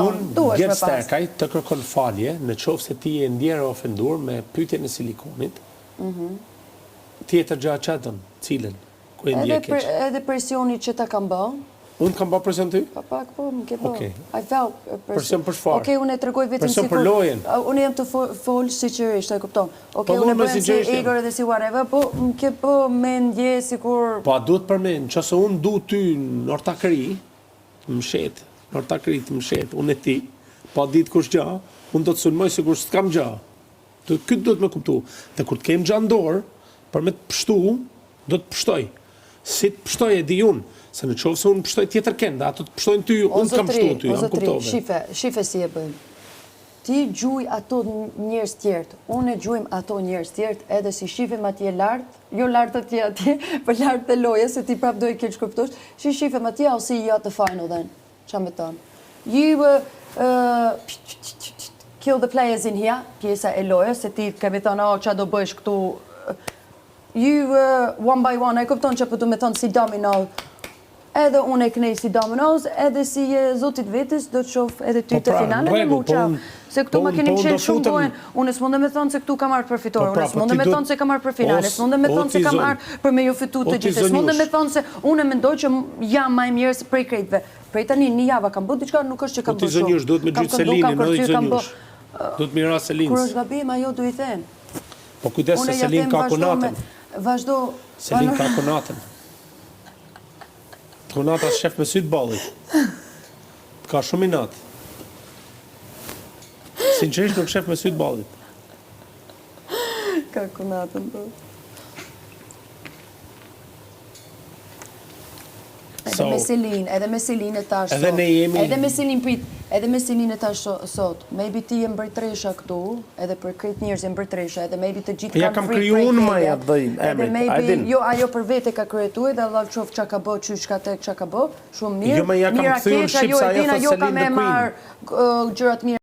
thonë, Unë, duhesh me Gert pas. Sterkaj, të kërkon falje në qoftë se ti je ndjerë e ofendur me pyetjen e silikonit. Mhm. Tjetër gjë ç'a don? Cilën? Ku e Edhe ndje pre, keq? edhe presioni që ta kam bë. Unë kam bë presion ty? Pa pak po, më ke bë. Okej. I felt a Presion për çfarë? Okej, unë e tregoj vetëm Presion sikur për lojën. Uh, Unë jam të fo- fol sinqerisht, e kupton. Okej, Po, unë e unë me bëjmë si sinqerisht jam. Igor edhe si whatever, po më ke bë me ndje sikur Po a duhet për me, në qëse unë du ty në ortakri, më shet, në ortakri të më shet, unë e ti, pa ditë kush gja, unë do të sulmoj sikur s'kam gja. Do këtë duhet me kuptu. Dhe kur të kem gja në dorë, për me të pështu, do të pështoj. Si të pështoj e di unë, se në qofë se unë pështoj tjetër kend, dhe ato të pështojnë ty, O unë të kam zotri, pështu ty, o am zotri, kuptove. shife, shife si e bëjmë. Ti gjuj ato njerëz tjerët, unë e gjujmë ato njerëz tjerët edhe si shifim atje lart, jo lart atje atje, po lart të loje, se ti prap do i keq kuptosh, si shifim atje, I'll see you at the final then. Qa me thonë? You were, uh, kill the players in here, pjesa e lojës, se ti kemi thonë, oh, qa do bëjsh këtu, you uh, one by one, e kupton që po du me thonë si domino, edhe unë e knej si dominos, edhe si e zotit vetes, do të shoh edhe ty Po të pra, finale, në me rregull, mu po qau. unë- Se këtu po ma unë- keni po unë qenë do shumë futem- gojën, unë s'mundem me thonë se këtu kam ardhur për fitore, Po pra, unë po s'mundem ti me duhet- thonë se kam ardhur për finale, O, s'mundem me o thonë se ti kam zonj- ardhur për me ju fitu o të ti gjithë, s'mundem me zonjush. thonë se unë mendoj që jam më e mirë se prej krejtve. Prej tani një javë kam bërë diçka, nuk është që kam Po ti bërë shumë. zonjush, duhet me Kam gjytë këndu, Selinin, kam no i kërcy, kam bë- zonjush. Duhet mi ra Kur Selinës. është gabim, ajo do i them. Po kujdes se Unë ja Selin them ka vazhdo kunatën. me vazhdo Selin ka kunatën. Kunata shef me sytë ballit. Ka shumë inat. Sinqerisht nuk shef me sytë ballit. Ka kunatën, po. Edhe So- me Selin, edhe me Selin e tash Edhe sot. ne jemi- Edhe me Selin prit, edhe me Selin e tash so- sot. Maybe ti je mbretëresha këtu, edhe për krejt njerëz je mbretëresha, edhe maybe të gjithë Ja kanë kam frikë kriju prej unë teje. ma ja dhëj Edhe emrit, a e maybe, din? jo, ajo për vete ka kryetu edhe Allah qof qa ka bë, qysh ka tek, qa ka bë, shumë mirë. Jo, ma ja kam Mira kthyer në keq, shqip, ajo se e ajo din, thot ajo ka Selin me the Queen. marr uh, gjërat mirë.